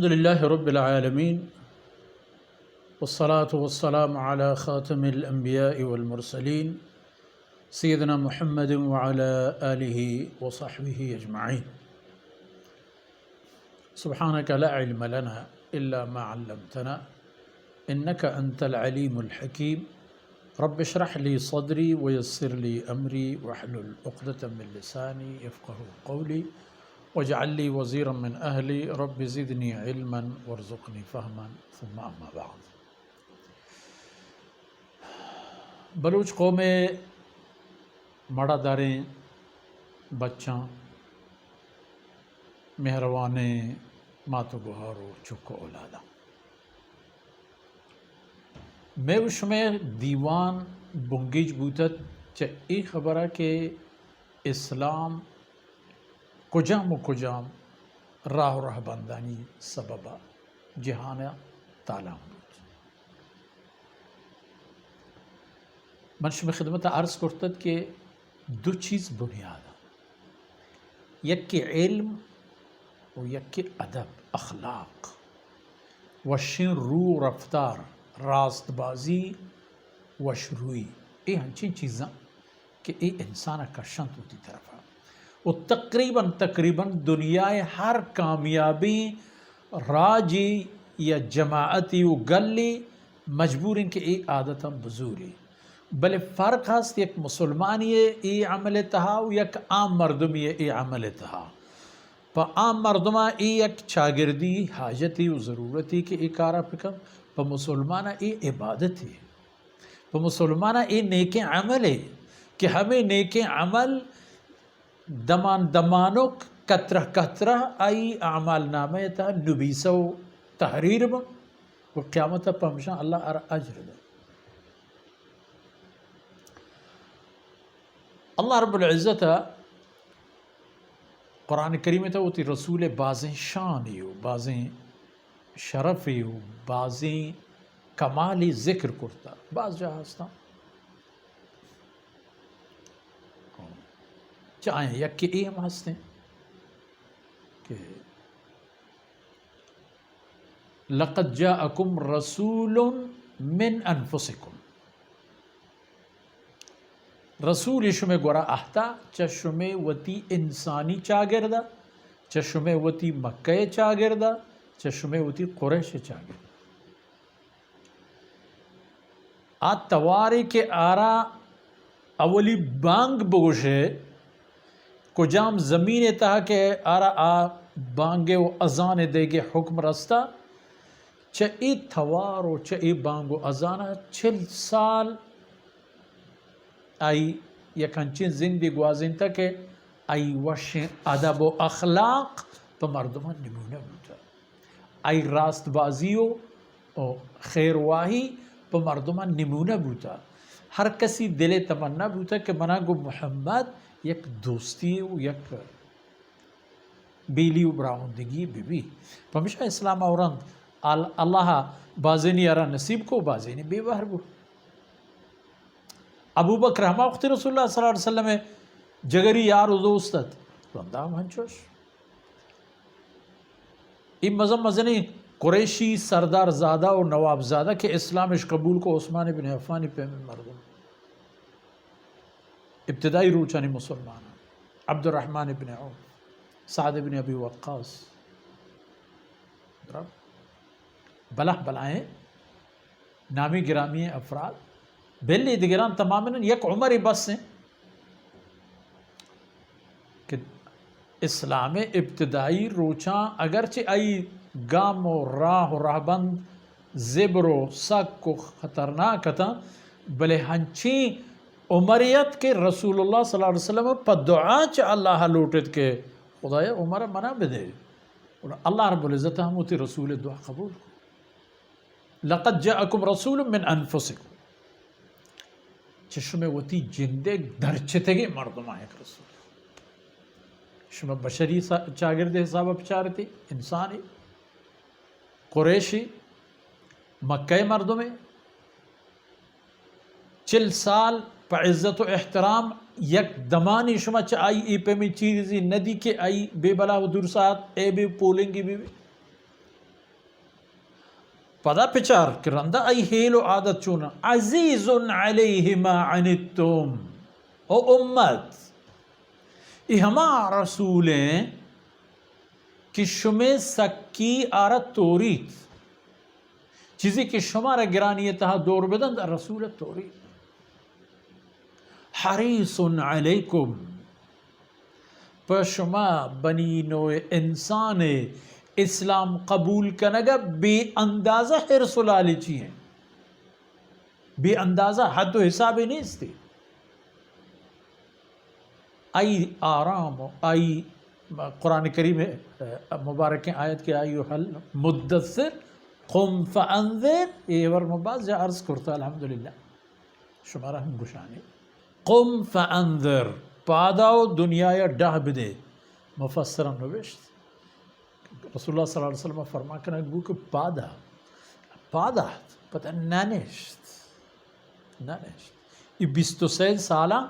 الحمد لله رب العالمين، والصلاة والسلام على خاتم الأنبياء والمرسلين، سيدنا محمد وعلى آله وصحبه أجمعين. سبحانك لا علم لنا إلا ما علمتنا إنك أنت العليم الحكيم. رب اشرح لي صدري ويسر لي أمري واحلل عقدة من لساني يفقهوا قولي واجعل لي وزيرا من أهلي رب زدني علما وارزقني فهما. ثم أما بعد. بلوچ قوم ءِ مڑاداریں بچاں، مہروانیں مات ءُ گہار ءُ چک ءُ اولاداں، مئے ءُ شمئے دیوان بنگیج بوتت چہ اے خبر ءَ کہ اسلام کجام ءُ کجام راہ ءُ رہبندانی سبب ءَ جہان ءَ تالان بوت. من شمئے خدمت ءَ عرض کرتت کہ دو چیز بنیاد اَنت، یکے علم ءُ یکے ادب، اخلاق، وشیں رو ءُ رفتار، راست بازی، وشروئی، اے ہنچیں چیزاں کہ اے انسان ءَ کشنت وتی طرف ءَ. ءُ تقریباً، تقریباً دنیا ءِ ہر کامیابیں راجے یا جماعتے ءُ گلے مجبور اِنت کہ اے عادتاں بزوری. بلے فرق ہست یک مسلمانے ءِ اے عمل ءِ تہا ءُ یک عام مردمے ءِ اے عمل ءِ تہا. پہ عام مردماں اے یک چاگردی حاجتے ءُ ضرورتے کہ اے کار ءَ بکن، پہ مسلمان ءَ اے عبادتے. پہ مسلمان ءَ اے نیکیں عملے کہ ہمے نیکیں عمل دمان دمانک، قطرہ قطرہ آئی اعمال نامہ ءِ تہا نبیسہ ءُ تحریر بنت ءُ قیامت ءَ پمشاں اللہ ءَ را اجر دنت. اللہ رب العزت ءَ قرآن کریم ءِ تہا وتی رسول ءِ بازیں شانے ءُ بازیں شرفے ءُ بازیں کمالے ذکر کرتہ. باز جاہ ہستاں، چہ آیاں یکے اے ہم ہستیں کہ لقد جاءکم رسول من انفسکم، رسولے شمئے گورا اہتا چہ شمئے وتی انسانی چاگرد ءَ، چہ شمئے وتی مکہ ءِ چاگرد ءَ، چہ شمئے وتی قریش ءِ چاگرد ءَ. آ توارے کہ آرا اولی بانگ بگوشے، کجام زمین ءِ تہا کہ آرا آ بانگ ءُ اذان ءِ دئیگ ءِ حکم رستہ، چہ اے توار ءُ چہ اے بانگ ءُ اذان ءَ چل سال آئی یک انچیں زندے گوازینتہ کہ آئی وشیں ادب ءُ اخلاق پہ مردماں نمونہ بوتہ. آئی راست بازی ءُ، ءُ خیر واہی پہ مردماں نمونہ بوتہ. ہر کسی دل ءِ تمنا بوتہ کہ منا گوں محمد یک دوستی ءُ یک بیلی ءُ براہندگی بہ بی. پمیشا اسلام ءَ رند ال-، اللہ ءَ بازینی ءَ را نصیب کو، بازینی بے بہر بو. ابوبکر ہما وقت رسول اللہ صلی اللہ علیہ وسلم ءِ جگری یار ءُ دوست ات، رندا ہم ہنچوش. اے مزن مزنیں قریشی سردار زادہ ءُ نواب زادہ کہ اسلام اش قبول کو، عثمان ابن عفان ءِ پیمیں مردم، ابتدائی روچانی مسلمان، عبدالرحمن ابن عوف، سعد ابن ابی وقاص، بلہ بلائیں نامی گرامی افراد، بلے دگران تماماً یک عمرے بس ایں کہ اسلام ءِ ابتدائی روچاں اگرچہ آئی گام ءُ راہ ءُ راہبند زبر ءُ سک ءُ خطرناک اتاں، بلے ہنچیں عمرے ات کہ رسول اللہ صلی اللہ علیہ وسلم پہ دعا چہ اللہ ءَ لوٹت کہ خدایا عمر ءَ منا بدے. اور اللہ رب العزت ہم وتی رسول ءِ دعا قبول کو. لقد جاءکم رسول من انفسکم، چہ شمئے وتی جند ءِ درچتگیں مردماں یک رسول. شما بشری سا-، چاگرد ءِ حساب ءَ بچارتی، انسانے، قریشے، مکہ ءِ مردمے، چل سال پہ عزت ءُ احترام یک دمانی شما چہ آئی اے پیمیں چیزے ندی کہ آئی بے بلا ءُ دور ساعت اے بے پولنگی بہ بی. پدا پچار کہ رندا آئی ہیل و عادت چون۔ عزیز علیہ ما عنتم۔ او امت، اے ہما رسول ہیں کہ شمے سکی آرا توریت۔ چیزے کہ شمارا گرانی تہا دور بدنت، رسول توریت۔ حریص علیکم، پہ شما بنی نوع انسان اسلام قبول کنگ ء بے اندازہ حرص و لالچی ہیں، بے اندازہ، حد و حسابے نیستی۔ آئی آرام و آئی، قرآن کریم مبارکیں آیت کہ ایھا المدثر قم فانذر، اے ور ما باز جا عرض کرتا، الحمدللہ۔ شمارا ہم گشانی۔ قم فانذر، پادا و دنیا یا ڈاہ بدے۔ مفسران نوشت، رسول اللہ صلی اللہ علیہ وسلم فرمان کنگ بو کہ پادا، پادا، پتہ ننشت، ننشت۔ ای بیست و سئے سالاں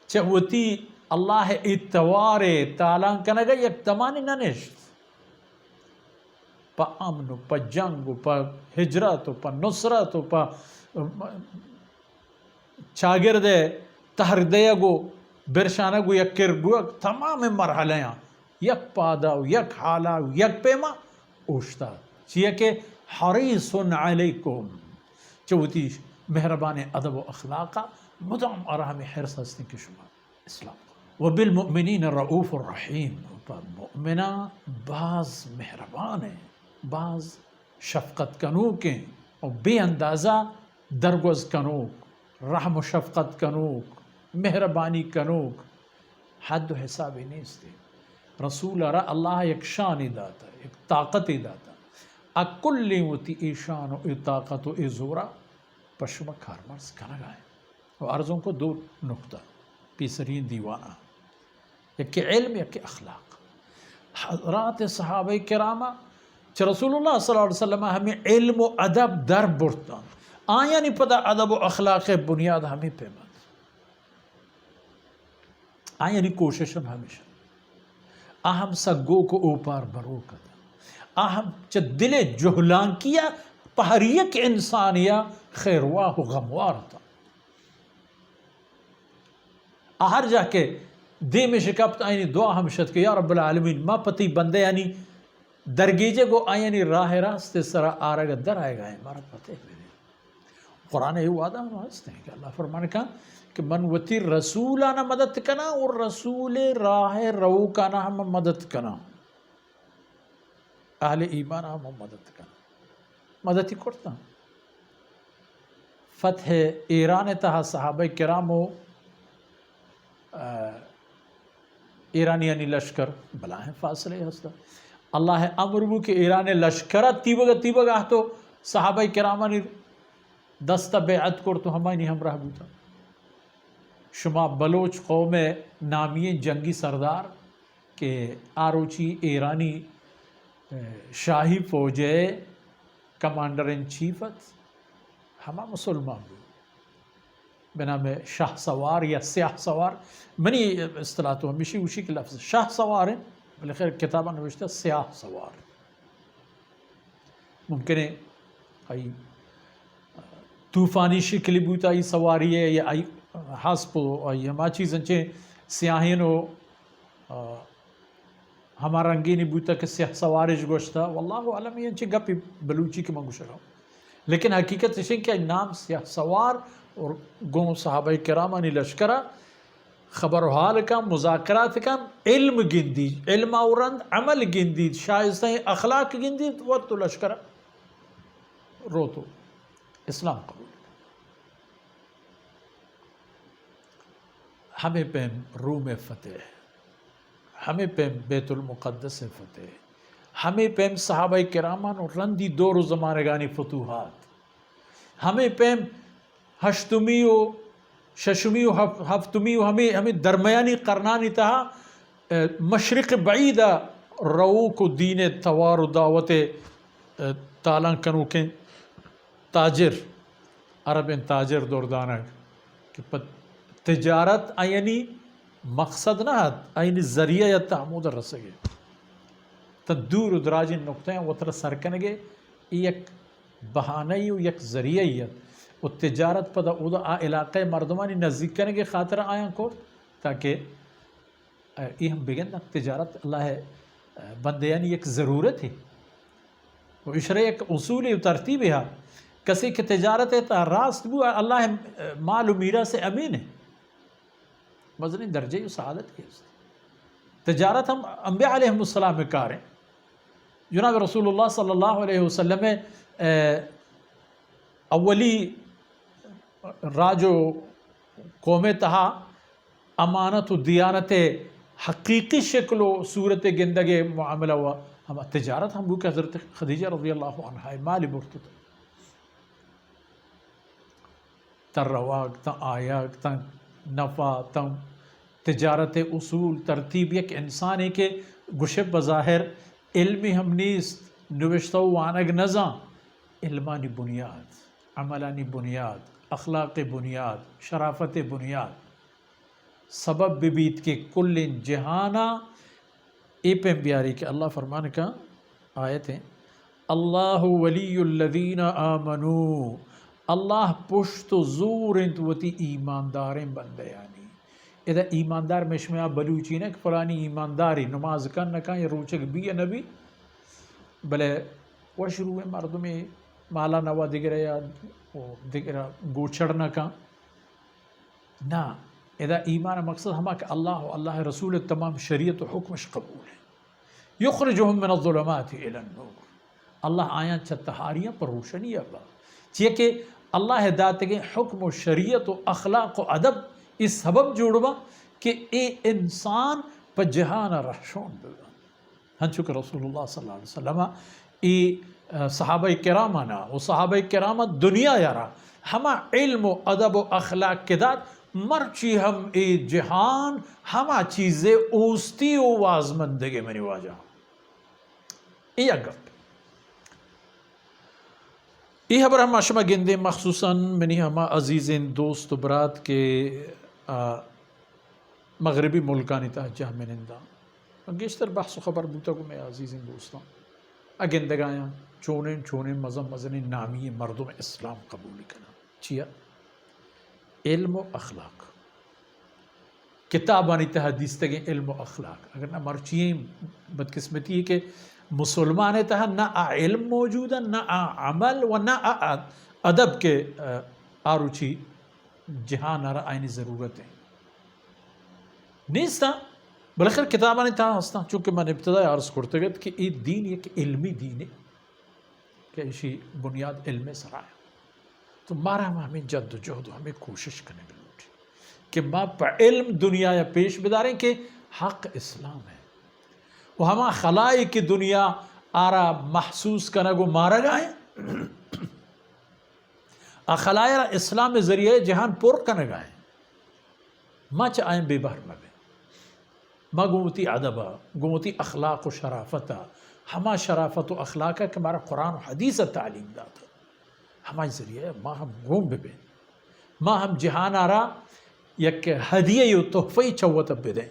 چہ وتی اللہ ء توار ء تالان کنگ ء یک دمانے ننشت۔ پہ امن و پہ جنگ و پہ ہجرت و پہ نصرت و پہ چاگرد ء تہر دئیگ و برشانگ و یک کر بوگ، تمام مرحلہ آں یک پادا و یک حالا و یک پیما اوشتات۔ چیا کہ حریص علیکم، چہ وتی مہربانیں ادب و اخلاق ء مدام آرا ہمے حرص ہستیں کہ شما اسلام۔ و بالمؤمنین رؤوف الرحیم، پہ مؤمناں باز مہربان ہیں، باز شفقت کنوک ہیں و بے اندازہ درگوز کنوک، رحم و شفقت کنوک، مہربانی کنوک، حد و حسابے نیست۔ رسول ء را اللہ یک شانے داتا، یک طاقتے داتا۔ ا کلیں وتی اے شان و اے طاقت و اے زورا پہ شما کارمرز کنگا ہیں۔ و عرضوں کو دو نقطہ پیسرین دیوانا، یکے علم، یکے اخلاق۔ حضرات صحابہ کراما چہ رسول اللہ صلی اللہ علیہ وسلم ہمیں علم و ادب در برتن۔ آیانی پدا ادب و اخلاق بنیاد ہمیں پیمت۔ آیانی کوشش ہم ہمیش انت۔ آ ہم سگوک و اوپار بروک ات۔ آ ہم چہ دل جہلانکی ء پہ ہر یک انسانی ء خیرواہ و غموار ات۔ آ ہر جاہ کہ دیمش کپت، آیانی دعا ہمش ات کہ یا رب العالمین، ما پہ تئی بندیانی درگیجگ و آیانی راہ راست سرا آرگ ء در آیگا ایں، مارا پتہ بدے۔ قرآن ء اے وعدہ ہم ہست ہیں کہ اللہ فرمان کن کہ من وتی رسولانا مدد کناں و رسول راہ روکانا ہم مدد کناں، اہل ایمان ہم مدد کناں۔ مددی کرتاں۔ فتح ایران تہا صحابہ کرام و، آ، ایرانیانی لشکر بلاہیں فاصلے ہستا۔ اللہ امر بو کہ ایران لشکر تیوگا تیوگا آہتو صحابہ کرامانی دستا بیعت کرتو ہمانی ہمراہ بوتا۔ شما بلوچ قوم نامی جنگی سردار کہ آ روچی ایرانی، اے، شاہی فوج ء کمانڈر ان چیف ات، ہما مسلمان بو۔ بہ نام شاہ سوار یا سیاہ سوار، منی اصطلاح تو ہمیشی گوشی کہ لفظ شاہ سوار ہیں، بلے خیر کتاباں نوشتہ سیاہ سوار۔ ممکن ہے آئی طوفانی شکلی بوتا آئی سواری ہے یا آئی ہسپ و آئی ہما چیز انچیں سیاہیں و، آ، ہما رنگینی بوتا کہ سیاہ سوارش گوشتا۔ واللہ اعلم، یہ انچیں گپی بلوچی کہ من گوشگا۔ لیکن حقیقت اش انت کہ نام سیاہ سوار اور گوں صحابہ کرامانی لشکرا خبر و حال کن، مذاکرات کن، علم گندی، علم آورند، عمل گندی، شائستہ اخلاق گندی، وت و لشکر روتو اسلام قبول۔ ہمے پیم روم فتح، ہمے پیم بیت المقدس فتح، ہمے پیم صحابہ کرامانی رندی دور و زمانگانی فتوحات، ہمے پیم ہشتمی و ششمی و ہف-، ہفتمی و ہمے، ہمے درمیانی قرنانی تہا، اے، مشرق بعید ء روک و دین ء توار و دعوت ء، اے، تالان کنوکیں تاجر، عربیں تاجر دور دانگ کہ پہ تجارت آیانی مقصد نہ ات، آیانی ذریعہ ات ہمود رسگ ء۔ تاں دور و دراجیں نقطہ ء وترا سر کنگ ء، اے یک بہانہ ای و یک ذریعہ ای ات۔ و تجارت پدا اودا آ علاقہ مردمانی نزدیک کنگے خاطر آیاں کرت، تاکہ اے ہم بگنداں تجارت اللہ بندیانی یک ضرورت ہے۔ و اشرا یک اصول و ترتیب ہے۔ کسی کہ تجارت ہے تا راست بو، اللہ مال و میراث امین ہے۔ مزنیں درجہ و سعادت کے است۔ تجارت ہم انبیاء علیہ السلام کار ہیں۔ جناب رسول اللہ صلی اللہ علیہ وسلم، اے، اولی راج و قوم تہا امانت و دیانت حقیقی شکل و صورت گندگ معاملہ و ہما تجارت ہم بو کہ حضرت خدیجہ رضی اللہ عنہا مال برتت۔ تاں رواگ، تاں آیگ، تاں نفع، تاں تجارت اصول، ترتیب، یک انسانے کہ گوشے بظاہر علمی ہم نیست، نوشتہ و وانگ نزان، علمانی بنیاد، عملانی بنیاد، اخلاق بنیاد، شرافت بنیاد، سبب ببیت کہ کلیں جہانا اے پیم بیاری کہ اللہ فرمان کن، آیت ہیں، اللہ ولی الذین آمنو، اللہ پشت و زور انت وتی ایمانداریں بندیانی۔ ادا ایماندار مشمیا بلوچی نہ کہ فلانی ایمانداری نماز کن نہ کن یا روچگ بی یا نبی، بلے وش روئے مردمے مالا نوا دگرے یا دگرا گوچڑ نہ کن۔ نہ، ادا ایمان مقصد ہما کہ اللہ و اللہ رسول تمام شریعت و حکمش قبول ہے۔ یخرجهم من الظلمات الی النور۔ اللہ آیاں چہ تہاریاں پر روشنی ابا۔ چیئے کہ اللہ داتگیں حکم و شریعت و اخلاق و ادب اس سبب جوڑ با کہ اے انسان پہ جہان رہشون ببا۔ ہنچو کہ رسول اللہ صلی اللہ علیہ وسلم ای، آ، صحابہ کرامانا و صحابہ کرام دنیا یارا ہما علم و ادب و اخلاق کہ دات، مرچی ہم اے جہان ہما چیزے اوستی و وازمندگے منی واجہ۔ اے یک گپ۔ اے خبر ہما شما گندے، مخصوصاً منی ہما عزیزیں دوست و برات کہ، آ، مغربی ملکانی تہا جاہ مننداں۔ گیشتر بحث و خبر بوتگ و مئے عزیزیں دوستاں ء گندگایاں چونیں چونیں مزن مزنیں نامی مردم اسلام قبول کناں۔ چیا؟ علم و اخلاق۔ کتابانی تہا دیستگیں علم و اخلاق۔ اگر نہ مرچی بدقسمتی ہے کہ مسلمان تہا نہ آ علم موجود ہے، نہ آ عمل و نہ آ ادب کے، آ، آروچی جہان ء را آئینی ضرورت ہے۔ نیستاں، بلے خیر کتابانی تہا ہستاں، چونکہ من ابتدا عرض کرتگ ات کہ اے دین یک علمی دین ہے کہ ایشی بنیاد علم سرا ہے۔ تو مارا ہم ہمیں جد و جہد و ہمیں کوشش کنگ لوٹی کہ ما پہ علم دنیا یا پیش بداریں کہ حق اسلام ہے و ہما خلائی کہ دنیا آرا محسوس کنگ و مارگا ہے، آ خلائے را اسلام ذریعہ جہان پر کنگا ہے۔ ما چہ آئیں بے بہر مہ بیں۔ ما گوں وتی ادب ء، گوں وتی اخلاق و شرافت ء، ہما شرافت و اخلاق ء کہ مارا قرآن و حدیث ء تعلیم دات، ہمائی ذریعہ ء ما ہم گون بہ بیں۔ ما ہم جہان ء را یک ہدیہ و تحفہ چہ وت ء بدیں۔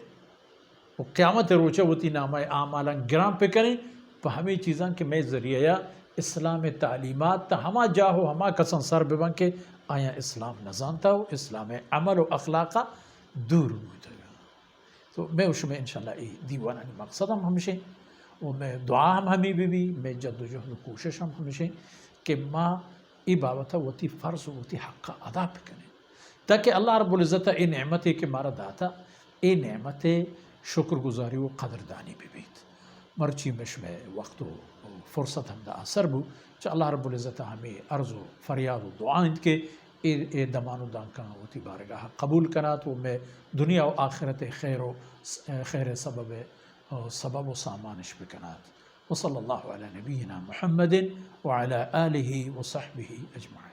و قیامت روچ ء وتی نامہ اعمالاں گران بکنیں، پہ ہمے چیزاں کہ مئے ذریعہ ء اسلام ء تعلیمات تا ہما جاہ و ہما کساں سر ببن کہ آیاں اسلام نزانتا و اسلام ء عمل و اخلاق ء دور بوتگ۔ تو مئے و شمئے انشاءاللہ اے دیوانانی مقصد ہم ہمشیں و مئے دعا ہم ہمے بہ بی، مئے جد و جہد و کوشش ہم ہمشیں کہ ما اے بابت ء وتی فرض و وتی حق ء ادا بکنیں، تاکہ اللہ رب العزت ء اے نعمتے کہ مارا داتا، اے نعمت ء شکر گزاری و قدردانی بہ بیت۔ مرچی مئے شمئے وقت و فرصت ہمدا آسر بو، چہ اللہ رب العزت ء ہمے عرض و فریاد و دعا انت کہ اے، اے دمان و دانکاں وتی بارگاہ ء قبول کنات و مئے دنیا و آخرت ء خیر و س-، خیر ء سبب ء، سبب و سامانش بکنات۔ وصلى الله على نبينا محمد وعلى آله وصحبه أجمعين.